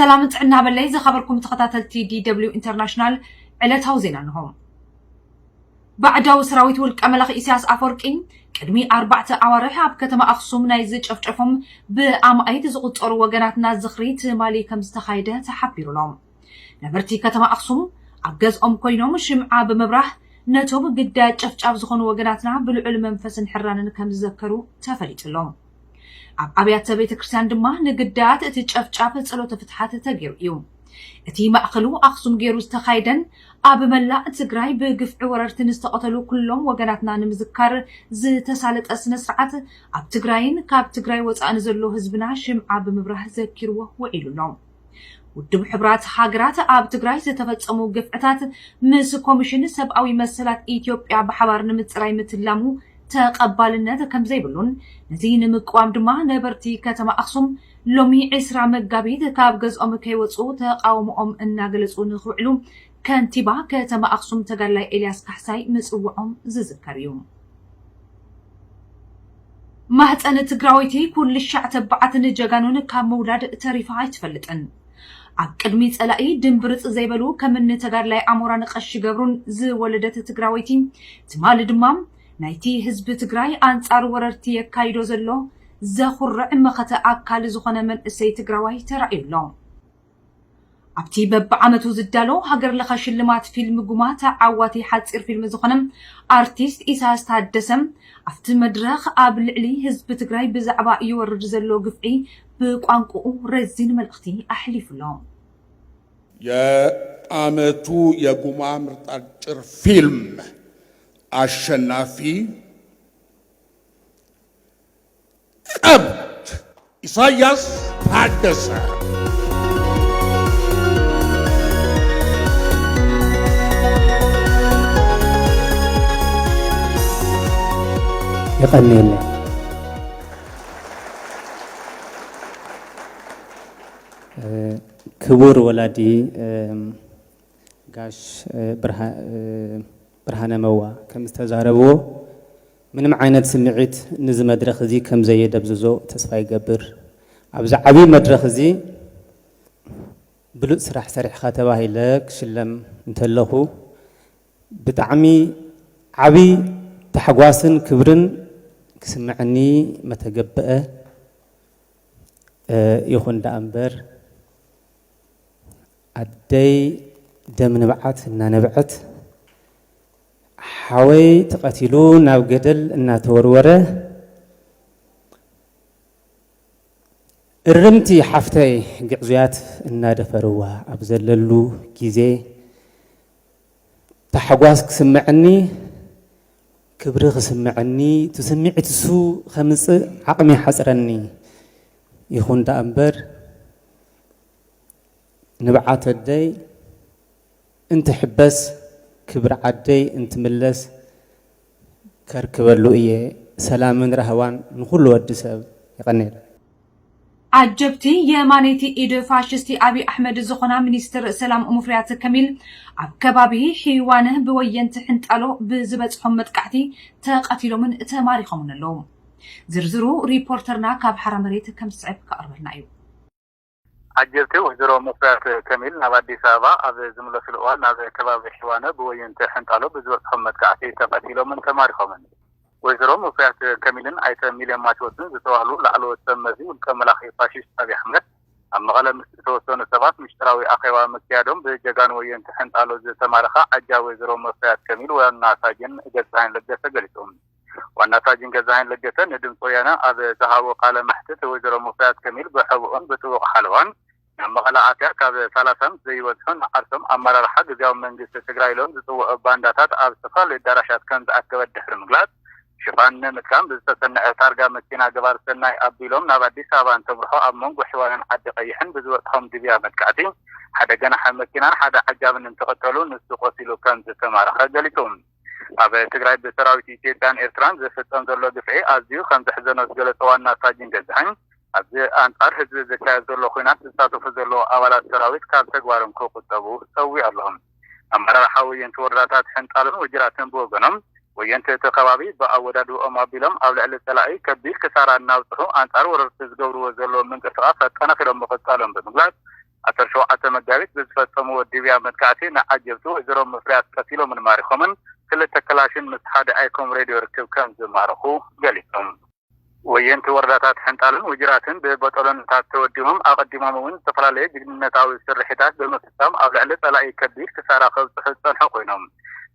ሰላምን ጥዕና በለይ ዝኸበርኩም ተኸታተልቲ ዲ ደብሊው ኢንተርናሽናል ዕለታዊ ዜና እንሆ። ባዕዳዊ ሰራዊት ውልቀ መላኺ ኢሳያስ ኣፈወርቂ ቅድሚ ኣርባዕተ ኣዋርሕ ኣብ ከተማ ኣኽሱም ናይ ዝጨፍጨፎም ብኣማኢት ዝቑጸሩ ወገናትና ዝኽሪ ትማሊ ከም ዝተኻየደ ተሓቢሩ ኣሎ። ነበርቲ ከተማ ኣኽሱም ኣብ ገዝኦም ኮይኖም ሽምዓ ብምብራህ ነቶም ግዳያት ጨፍጫፍ ዝኾኑ ወገናትና ብልዑል መንፈስን ሕራንን ከም ዝዘከሩ ተፈሊጡ ኣሎ። ኣብ ኣብያተ ቤተ ክርስቲያን ድማ ንግዳያት እቲ ጨፍጫፍ ጸሎተ ፍትሓት ተገይሩ እዩ። እቲ ማእኸሉ ኣኽሱም ገይሩ ዝተኻየደን ኣብ መላእ ትግራይ ብግፍዒ ወረርቲ ንዝተቐተሉ ኩሎም ወገናትና ንምዝካር ዝተሳለጠ ስነ ስርዓት ኣብ ትግራይን ካብ ትግራይ ወፃእን ዘሎ ህዝብና ሽምዓ ብምብራህ ዘኪርዎ ውዒሉ ኣሎ። ውድብ ሕቡራት ሃገራት ኣብ ትግራይ ዝተፈጸሙ ግፍዕታት ምስ ኮሚሽን ሰብኣዊ መሰላት ኢትዮጵያ ብሓባር ንምጽራይ ምትላሙ ተቐባልነት ከም ዘይብሉን ነዚ ንምቅዋም ድማ ነበርቲ ከተማ ኣኽሱም ሎሚ ዕስራ መጋቢት ካብ ገዝኦም ከይወፁ ተቃውሞኦም እናገለፁ ንክውዕሉ ከንቲባ ከተማ ኣኽሱም ተጋድላይ ኤልያስ ካሕሳይ ምፅውዖም ዝዝከር እዩ። ማህፀን ትግራወይቲ ኩልሻዕ ተባዓትን ጀጋኑን ካብ ምውላድ ተሪፋ ኣይትፈልጥን። ኣብ ቅድሚ ፀላኢ ድንብርፅ ዘይበሉ ከምኒ ተጋድላይ ኣሞራን ቀሺ ገብሩን ዝወለደት ትግራወይቲ ትማሊ ድማ ናይቲ ህዝቢ ትግራይ ኣንፃር ወረርቲ የካይዶ ዘሎ ዘኹርዕ መኸተ ኣካል ዝኾነ መንእሰይ ትግራዋይ ተራእዩ ኣሎ። ኣብቲ በብዓመቱ ዝዳሎ ሃገር ለኸ ሽልማት ፊልም ጉማ ተዓዋቲ ሓፂር ፊልም ዝኾነ ኣርቲስት ኢሳያስ ታደሰ ኣብቲ መድረኽ ኣብ ልዕሊ ህዝቢ ትግራይ ብዛዕባ ይወርድ ዘሎ ግፍዒ ብቋንቋኡ ረዚን መልእኽቲ ኣሕሊፉ ኣሎ። የዓመቱ የጉማ ምርጥ ኣጭር ፊልም ኣሸናፊ ቀብድ ኢሳያስ ታደሰ። የቐንየለይ። ክቡር ወላዲ ጋሽ ብርሃነ መዋ ከም ዝተዛረብዎ ምንም ዓይነት ስምዒት ንዚ መድረኽ እዚ ከም ዘየደብዝዞ ተስፋ ይገብር። ኣብዚ ዓብዪ መድረኽ እዚ ብሉፅ ስራሕ ሰሪሕኻ ተባሂለ ክሽለም እንተለኹ ብጣዕሚ ዓብዪ ታሕጓስን ክብርን ክስምዐኒ መተገብአ። ይኹን ደኣ እምበር ኣደይ ደም ንብዓት እናነብዐት ሓወይ ተቐቲሉ ናብ ገደል እናተወርወረ እርምቲ ሓፍተይ ግዕዙያት እናደፈርዋ ኣብ ዘለሉ ግዜ ታሕጓስ ክስምዐኒ ክብሪ ክስምዐኒ እቲ ስምዒት እሱ ከምፅእ ዓቕሚ ይሓፅረኒ። ይኹን ደኣ እምበር ንብዓት ኣደይ እንትሕበስ ክብሪ ዓደይ እንትምለስ ከርክበሉ እየ። ሰላምን ራህዋን ንኹሉ ወዲ ሰብ። የቐንየለይ። ዓጀብቲ የማነይቲ ኢድ ፋሽስቲ ኣብይ ኣሕመድ ዝኾና ሚኒስትር ሰላም ሙፍሪያት ከሚል ኣብ ከባቢ ሒዋነ ብወየንቲ ሕንጣሎ ብዝበፅሖም መጥቃዕቲ ተቐቲሎምን ተማሪኾምን ኣለዉ። ዝርዝሩ ሪፖርተርና ካብ ሓራ መሬት ከም ዝስዕብ ከቕርበልና እዩ። ዓጀብቲ ወይዘሮ ሙፍሪያት ከሚል ናብ ኣዲስ ኣበባ ኣብ ዝምለስሉ እዋን ናብ ከባቢ ሒዋነ ብወየንቲ ሕንጣሎ ብዝበፅሖም መጥቃዕቲ ተቐቲሎምን ተማሪኾምን። ወይዘሮ ሙፍሪያት ከሚልን ኣይተ ሚልዮን ማቴዎስን ዝተባህሉ ላዕለዎት ሰብ መዚ ውልቀ መላኺ ፋሽስት ኣብይ ኣሕመድ ኣብ መቐለ ምስ ዝተወሰኑ ሰባት ምሽጥራዊ ኣኼባ ምክያዶም ብጀጋኑ ወየንቲ ሕንጣሎ ዝተማረኸ ዓጃ ወይዘሮ ሙፍሪያት ከሚል ዋና ሳጅን ገዛኸኝ ለገሰ ገሊጹ። ዋና ሳጅን ገዛኸኝ ለገሰ ንድምፂ ወያነ ኣብ ዝሃቦ ቃለ መሕትት ወይዘሮ ሙፍሪያት ከሚል ብሕቡእን ብጥቡቕ ሓለዋን ናብ መቐለ ኣትያ ካብ ሰላሳ ምስ ዘይበዝሑ ንዓርሶም ኣመራርሓ ግዝያዊ መንግስቲ ትግራይ ኢሎም ዝፅውዑ ባንዳታት ኣብ ዝተፈላለዩ ኣዳራሻት ከም ዝኣከበት ድሕሪ ምግላፅ ሽፋን ንምጥቃም ብዝተሰነዐ ታርጋ መኪና ገባር ሰናይ ኣቢሎም ናብ ኣዲስ ኣበባ እንተምርሖ ኣብ መንጎ ሒዋንን ዓዲ ቀይሕን ብዝበፅሖም ድብያ መጥቃዕቲ ሓደ ገናሒ መኪናን ሓደ ዓጃብን እንትቕተሉ ንሱ ቆሲሉ ከም ዝተማረኸ ገሊፁ። ኣብ ትግራይ ብሰራዊት ኢትዮጵያን ኤርትራን ዝፍፀም ዘሎ ግፍዒ ኣዝዩ ከም ዘሕዘኖ ዝገለፀ ዋና ሳጅን ገዛኸኝ ኣብዚ ኣንፃር ህዝቢ ዝካየድ ዘሎ ኹናት ዝሳተፉ ዘለዉ ኣባላት ሰራዊት ካብ ተግባሮም ክቁጠቡ ፀዊዑ ኣሎ። ኣመራርሓ ወየንቲ ወረዳታት ሕንጣሎን ወጅራትን ብወገኖም ወየንቲ እቲ ከባቢ ብኣወዳድብኦም ኣቢሎም ኣብ ልዕሊ ፀላኢ ከቢድ ክሳራ እናብፅሑ ኣንፃር ወረርቲ ዝገብርዎ ዘለዉ ምንቅስቃስ ኣጠናኺሮም ምቕፃሎም ብምግላፅ ዓሰርተ ሸውዓተ መጋቢት ብዝፈጸምዎ ድብያ መጥቃዕቲ ንዓጀብቲ ወይዘሮ ምፍርያት ቀቲሎምን ማሪኾምን፣ ክልተ ክላሽን ምስ ሓደ ኣይኮም ሬድዮ ርክብ ከም ዝማረኹ ገሊጾም። ወየንቲ ወረዳታት ሕንጣልን ውጅራትን ብበጦሎንታት ተወዲቦም፣ ኣቐዲሞም እውን ዝተፈላለየ ጅግንነታዊ ስርሒታት ብምፍጻም ኣብ ልዕሊ ጸላኢ ከቢድ ክሳራ ከብጽሑ ዝጸንሑ ኮይኖም፣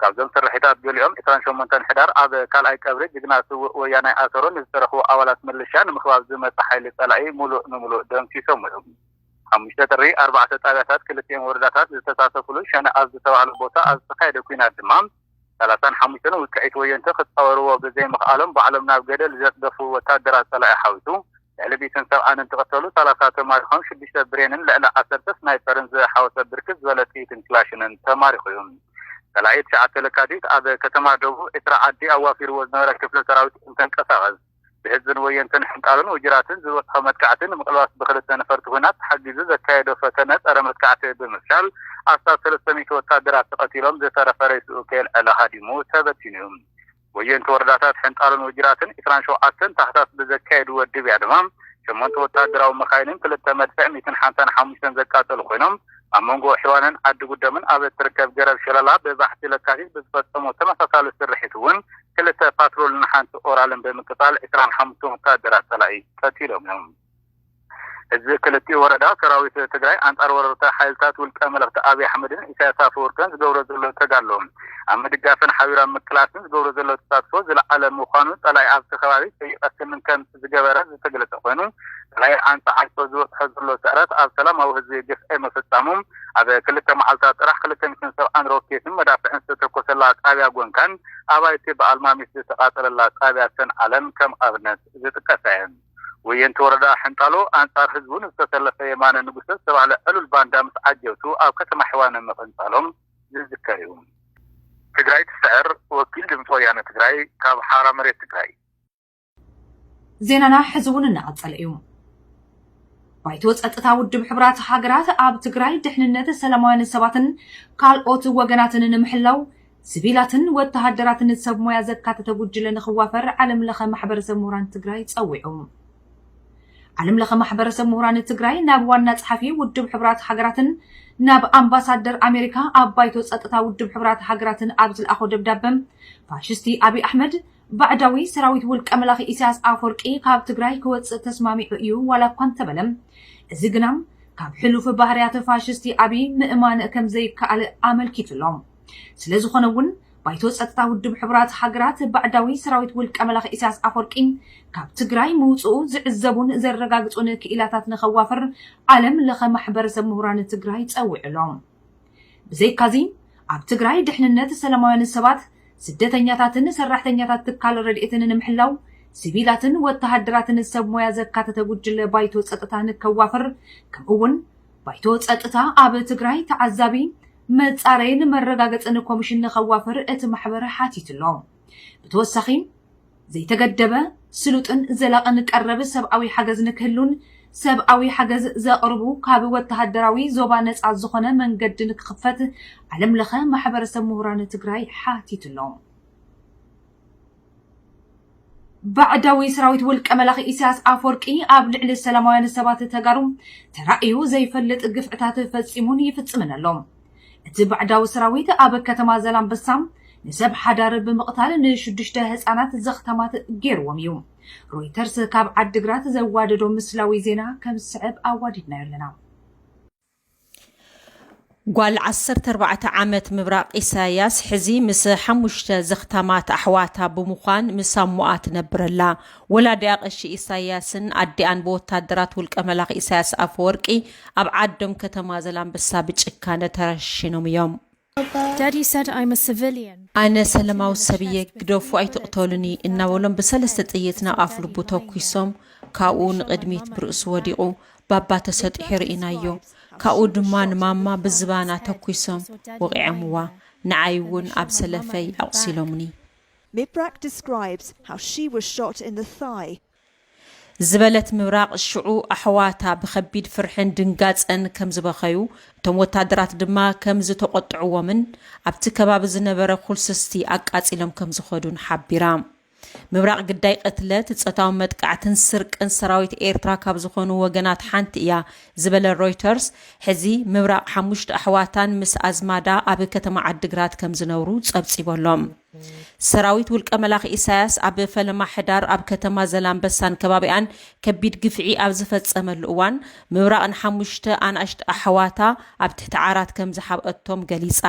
ካብዞም ስርሒታት ገሊኦም ዕስራን ሸሞንተን ሕዳር ኣብ ካልኣይ ቀብሪ ጅግና ስውእ ወያናይ ኣሰሮ ንዝተረኽቡ ኣባላት ምልሻ ንምኽባብ ዝመጸ ሓይሊ ጸላኢ ሙሉእ ንሙሉእ ደምሲሶም እዮም። ሓሙሽተ ጥሪ ኣርባዕተ ጣብያታት ክልቲኦም ወረዳታት ዝተሳተፉሉ ሸነ ኣብ ዝተባህለ ቦታ ኣብ ዝተኻየደ ኲናት ድማ ሰላሳን ሓሙሽተን ውቅዒት ወየንቲ ክጻወርዎ ብዘይምኽኣሎም ባዕሎም ናብ ገደል ዘጽደፉ ወታደራት ጸላኢ ሓዊሱ ልዕሊ ሚእትን ሰብዓን እንትቕተሉ ሰላሳ ተማሪኾም ሽዱሽተ ብሬንን ልዕሊ ዓሰርተ ስናይፐርን ዝሓወሰ ብርክት ዝበለ ጥይትን ክላሽንን ተማሪኹ እዩ። ጸላኢ ትሽዓተ ለካቲት ኣብ ከተማ ደቡብ ኤርትራ ዓዲ ኣዋፊርዎ ዝነበረ ክፍለ ሰራዊት እንትንቀሳቐስ ብህዝብን ወየንትን ሕንጣሉን ውጅራትን ዝበጽሖ መጥቃዕቲ ንምቕልባስ ብክልተ ነፈርቲ ኲናት ተሓጊዙ ዘካየዶ ፈተነ ጸረ መጥቃዕቲ ብምፍሻል ኣስታት ሰለስተ ሚእቲ ወታደራት ተቐቲሎም ዝተረፈ ሬስኡ ከየልዕለ ሃዲሙ ተበቲኑ እዩ። ወየንቲ ወረዳታት ሕንጣሉን ውጅራትን ዕስራን ሸውዓተን ታሕሳስ ብዘካየድዎ ድብያ ድማ ሸሞንተ ወታደራዊ መኻይንን ክልተ መድፍዕ ሚእትን ሓምሳን ሓሙሽተን ዘቃጸሉ ኮይኖም ኣብ መንጎ ሕዋንን ዓዲ ጉደምን ኣብ እትርከብ ገረብ ሸለላ ብባሕቲ ለካቲት ብዝፈጸሙ ተመሳሳሊ ስርሒት እውን ክልተ ፓትሮልን ሓንቲ ኦራልን ብምቅጻል ዕስራን ሓሙሽተን ወታደራት ጸላኢ ቀቲሎም እዮም። ህዝቢ ክልቲኡ ወረዳ ሰራዊት ትግራይ ኣንጻር ወረርቲ ሓይልታት ውልቀ መለኽቲ ኣብይ ኣሕመድን ኢሳያስ ኣፈወርቅን ዝገብሮ ዘሎ ተጋድሎ ኣብ ምድጋፍን ሓቢራ ምቅላስን ዝገብሮ ዘሎ ተሳትፎ ዝለዓለ ምዃኑ ጸላኢ ኣብቲ ከባቢ ከይቐስንን ከም ዝገበረ ዝተገለጸ ኮይኑ ጸላኢ ኣንጻር ዓንቶ ዝበጽሖ ዘሎ ስዕረት ኣብ ሰላማዊ ህዝቢ ግፍዒ ምፍጻሙ ኣብ ክልተ መዓልታት ጥራሕ ክልተ ሚእትን ሰብዓን ሮኬትን መዳፍዕን ዝተተኮሰላ ጣብያ ጎንካን ኣባይቲ ብኣልማሚት ዝተቓጸለላ ጣብያ ሰንዓለን ከም ኣብነት ዝጥቀሳ እየን። ወየንቲ ወረዳ ሕንጣሎ ኣንጻር ህዝቡ ንዝተሰለፈ የማነ ንጉሰ ዝተባህለ ዕሉል ባንዳ ምስ ዓጀብቱ ኣብ ከተማ ሕዋነ ምቕንጻሎም ዝዝከር እዩ። ትግራይ ትስዕር፣ ወኪል ድምፂ ወያነ ትግራይ ካብ ሓራ መሬት ትግራይ። ዜናና ሕዚ እውን እናቐጸለ እዩ። ባይቶ ጸጥታ ውድብ ሕቡራት ሃገራት ኣብ ትግራይ ድሕንነት ሰላማውያን ሰባትን ካልኦት ወገናትን ንምሕላው ሲቪላትን ወተሃደራትን ሰብ ሞያ ዘካተተ ጉጅለ ንኽዋፈር ዓለም ለኸ ማሕበረሰብ ምሁራን ትግራይ ጸዊዑ። ዓለም ለኸ ማሕበረሰብ ምሁራን ትግራይ ናብ ዋና ጸሓፊ ውድብ ሕቡራት ሃገራትን ናብ ኣምባሳደር ኣሜሪካ ኣብ ባይቶ ጸጥታ ውድብ ሕቡራት ሃገራትን ኣብ ዝለኣኾ ደብዳበ ፋሽስቲ ኣብይ ኣሕመድ ባዕዳዊ ሰራዊት ውልቀ መላኺ ኢሳያስ ኣፈወርቂ ካብ ትግራይ ክወፅእ ተስማሚዑ እዩ ዋላ እኳ እንተበለ እዚ ግና ካብ ሕሉፍ ባህርያት ፋሽስቲ ኣብይ ምእማን ከም ዘይከኣል ኣመልኪቱ ኣሎ። ስለዝኾነ እውን ባይቶ ጸጥታ ውድብ ሕቡራት ሃገራት ባዕዳዊ ሰራዊት ውልቀ መላኺ ኢሳያስ ኣፈወርቂ ካብ ትግራይ ምውፅኡ ዝዕዘቡን ዘረጋግፁን ክኢላታት ንኸዋፍር ዓለም ለኸ ማሕበረሰብ ምሁራን ትግራይ ፀዊዑ ኣሎ። ብዘይካዚ ኣብ ትግራይ ድሕንነት ሰላማውያን ሰባት፣ ስደተኛታትን ሰራሕተኛታት ትካል ረድኤትን ንምሕላው ሲቪላትን ወተሃደራትን ሰብ ሞያ ዘካተተ ጉጅለ ባይቶ ጸጥታ ንከዋፍር ከምኡ እውን ባይቶ ጸጥታ ኣብ ትግራይ ተዓዛቢ መጻረይን መረጋገጽን ኮሚሽን ንኸዋፍር እቲ ማሕበር ሓቲቱ ኣሎ። ብተወሳኺ ዘይተገደበ ስሉጥን ዘላቕን ቀረብ ሰብኣዊ ሓገዝ ንክህሉን ሰብኣዊ ሓገዝ ዘቕርቡ ካብ ወተሃደራዊ ዞባ ነፃ ዝኾነ መንገዲ ንክኽፈት ዓለም ለኸ ማሕበረሰብ ምሁራን ትግራይ ሓቲቱ ኣሎ። ባዕዳዊ ሰራዊት ውልቀ መላኺ ኢሳያስ ኣፈወርቂ ኣብ ልዕሊ ሰላማውያን ሰባት ተጋሩ ተራእዩ ዘይፈልጥ ግፍዕታት ፈጺሙን ይፍጽምን ኣሎ። እቲ ባዕዳዊ ሰራዊት ኣብ ከተማ ዘላንበሳ ንሰብ ሓዳር ብምቕታል ንሽዱሽተ ህጻናት ዘኽታማት ገይርዎም እዩ። ሮይተርስ ካብ ዓድግራት ዘዋደዶ ምስላዊ ዜና ከም ዝስዕብ ኣዋዲድናዮ ኣለና። ጓል ዓሰርተ ኣርባዕተ ዓመት ምብራቕ ኢሳያስ ሕዚ ምስ ሓሙሽተ ዘኽታማት ኣሕዋታ ብምዃን ምስ ኣሞኣ ትነብር ኣላ። ወላዲኣ ቀሺ ኢሳያስን ኣዲኣን ብወታደራት ውልቀ መላኺ ኢሳያስ ኣፈወርቂ ኣብ ዓዶም ከተማ ዘላንበሳ ብጭካነ ተረሺኖም እዮም። Daddy said I'm a civilian. ኣነ ሰለማዊ ሰብ እየ፣ ግደፉ ኣይትቕተሉኒ እናበሎም ብሰለስተ ጥይት ናብ ኣፍልቡ ተኩሶም ካብኡ ንቕድሚት ብርእሱ ወዲቑ ባባ ተሰጢሑ ርኢናዮ። ካብኡ ድማ ንማማ ብዝባና ተኩሶም ወቒዖምዋ። ንዓይ እውን ኣብ ሰለፈይ ኣቑሲሎምኒ። Mibrak describes how she was shot in the thigh. ዝበለት ምብራቕ ሽዑ ኣሕዋታ ብኸቢድ ፍርሕን ድንጋጸን ከም ዝበኸዩ እቶም ወታደራት ድማ ከም ዝተቖጥዕዎምን ኣብቲ ከባቢ ዝነበረ ኩልስስቲ ኣቃጺሎም ከም ዝኸዱን ሓቢራ። ምብራቕ ግዳይ ቅትለት፣ ጾታዊ መጥቃዕትን ስርቅን ሰራዊት ኤርትራ ካብ ዝኾኑ ወገናት ሓንቲ እያ ዝበለ ሮይተርስ፣ ሕዚ ምብራቕ ሓሙሽተ ኣሕዋታን ምስ ኣዝማዳ ኣብ ከተማ ዓድግራት ከም ዝነብሩ ጸብጺቡ ኣሎ። ሰራዊት ውልቀ መላኺ ኢሳያስ ኣብ ፈለማ ሕዳር ኣብ ከተማ ዘላንበሳን ከባቢኣን ከቢድ ግፍዒ ኣብ ዝፈጸመሉ እዋን፣ ምብራቕ ንሓሙሽተ ኣናእሽቱ ኣሕዋታ ኣብ ትሕቲ ዓራት ከም ዝሓብአቶም ገሊጻ።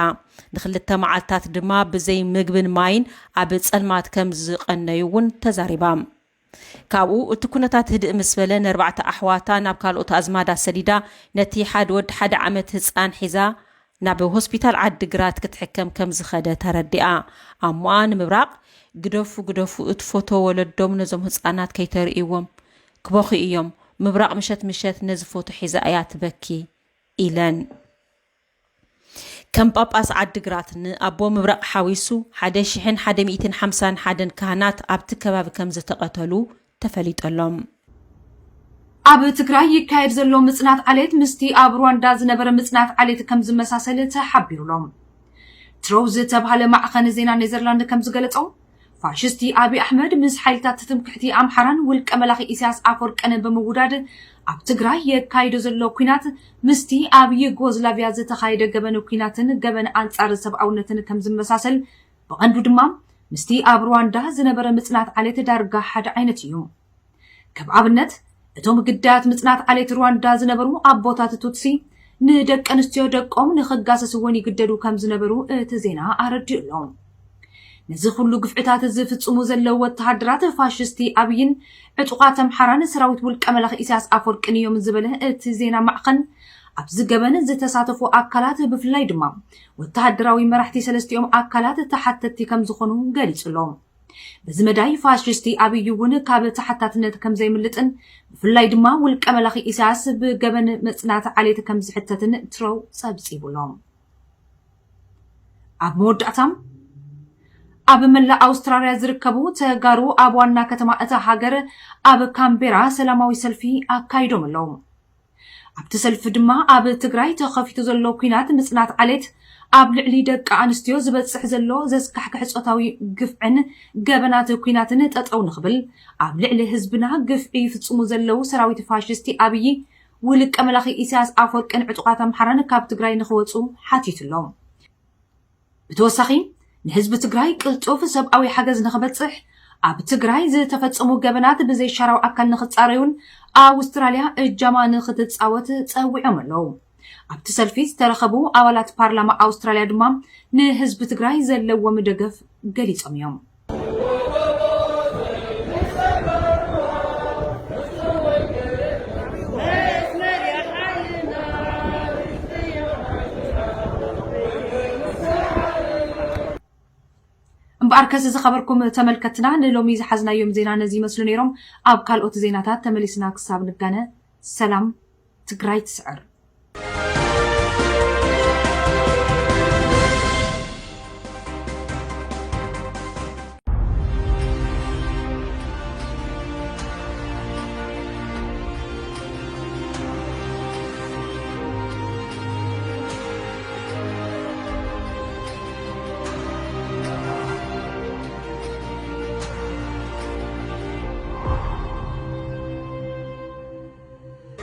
ንኽልተ መዓልታት ድማ ብዘይ ምግብን ማይን ኣብ ጸልማት ከም ዝቐነዩ እውን ተዛሪባ። ካብኡ እቲ ኩነታት ህድእ ምስ በለ፣ ነርባዕተ ኣሕዋታ ናብ ካልኦት ኣዝማዳ ሰዲዳ፣ ነቲ ሓደ ወዲ ሓደ ዓመት ህጻን ሒዛ ናብ ሆስፒታል ዓድግራት ክትሕከም ከም ዝኸደ ተረዲኣ። ኣሞኣ ንምብራቕ፣ "ግደፉ፣ ግደፉ፣ እቲ ፎቶ ወለዶም ነዞም ህጻናት ከይተርእይዎም፣ ክበኹ እዮም፣ ምብራቕ ምሸት ምሸት ነዚ ፎቶ ሒዛ እያ ትበኪ" ኢለን። ከም ጳጳስ ዓድግራት ንኣቦ ምብራቕ ሓዊሱ ሓደ ሽሕን ሓደ ሚእትን ሓምሳን ሓደን ካህናት ኣብቲ ከባቢ ከም ዝተቐተሉ ተፈሊጠሎም። ኣብ ትግራይ ይካየድ ዘሎ ምጽናት ዓሌት ምስቲ ኣብ ሩዋንዳ ዝነበረ ምጽናት ዓሌት ከም ዝመሳሰል ተሓቢሩሎም። ትሮው ዝተባሃለ ማዕኸን ዜና ኔዘርላንድ ከም ዝገለጾ፣ ፋሽስቲ ኣብይ ኣሕመድ ምስ ሓይልታት ትምክሕቲ ኣምሓራን ውልቀ መላኺ ኢሳያስ ኣፈወርቅን ብምውዳድ ኣብ ትግራይ የካይዶ ዘሎ ኲናት ምስቲ ኣብ ዩጎዝላቪያ ዝተኻየደ ገበን ኲናትን ገበን ኣንጻር ሰብኣውነትን ከም ዝመሳሰል፣ ብቐንዱ ድማ ምስቲ ኣብ ሩዋንዳ ዝነበረ ምጽናት ዓሌት ዳርጋ ሓደ ዓይነት እዩ። ከም ኣብነት፣ እቶም ግዳያት ምጽናት ዓሌት ሩዋንዳ ዝነበሩ ኣቦታት ቱትሲ ንደቂ ኣንስትዮ ደቆም ንኽጋሰስወን ይግደዱ ከም ዝነበሩ እቲ ዜና ኣረዲኡ ኣሎ። ነዚ ኩሉ ግፍዕታት ዝፍጽሙ ዘለዉ ወተሃደራት ፋሽስቲ ኣብይን ዕጡቓት ኣምሓራን ሰራዊት ውልቀ መላኺ ኢሳያስ ኣፈወርቅን እዮም ዝበለ እቲ ዜና ማዕኸን፣ ኣብዚ ገበን ዝተሳተፉ ኣካላት ብፍላይ ድማ ወተሃደራዊ መራሕቲ ሰለስቲኦም ኣካላት ተሓተትቲ ከም ዝኾኑ ገሊጹ ኣሎ። በዚ መዳይ ፋሽስቲ ኣብይ እውን ካብ ተሓታትነት ከም ዘይምልጥን ብፍላይ ድማ ውልቀ መላኺ ኢሳያስ ብገበን ምጽናት ዓሌት ከም ዝሕተትን ትሮው ጸብጺቡ ኣሎ። ኣብ መወዳእታ፣ ኣብ መላእ ኣውስትራልያ ዝርከቡ ተጋሩ ኣብ ዋና ከተማ እታ ሃገር ኣብ ካምቤራ ሰላማዊ ሰልፊ ኣካይዶም ኣለዉ። ኣብቲ ሰልፊ ድማ ኣብ ትግራይ ተኸፊቱ ዘሎ ኲናት ምጽናት ዓሌት ኣብ ልዕሊ ደቂ ኣንስትዮ ዝበጽሕ ዘሎ ዘስካሕክሕ ጾታዊ ግፍዕን ገበናት ኲናትን ጠጠው ንኽብል፣ ኣብ ልዕሊ ህዝብና ግፍዒ ይፍጽሙ ዘለዉ ሰራዊት ፋሽስቲ ኣብይ፣ ውልቀ መላኺ ኢሳያስ ኣፈወርቅን ዕጡቓት ኣምሓራን ካብ ትግራይ ንኽወጹ ሓቲቱ ኣሎ። ብተወሳኺ፣ ንህዝቢ ትግራይ ቅልጡፍ ሰብኣዊ ሓገዝ ንኽበጽሕ፣ ኣብ ትግራይ ዝተፈጸሙ ገበናት ብዘይሻራዊ ኣካል ንኽጻረዩን ኣውስትራልያ እጃማ ንኽትጻወት ጸዊዖም ኣለዉ። ኣብቲ ሰልፊ ዝተረኸቡ ኣባላት ፓርላማ ኣውስትራልያ ድማ ንህዝቢ ትግራይ ዘለዎም ደገፍ ገሊጾም እዮም። እምበኣርከስ ዝኸበርኩም ተመልከትና፣ ንሎሚ ዝሓዝናዮም ዜና ነዚ ይመስሉ ነይሮም። ኣብ ካልኦት ዜናታት ተመሊስና ክሳብ ንጋነ፣ ሰላም፣ ትግራይ ትስዕር።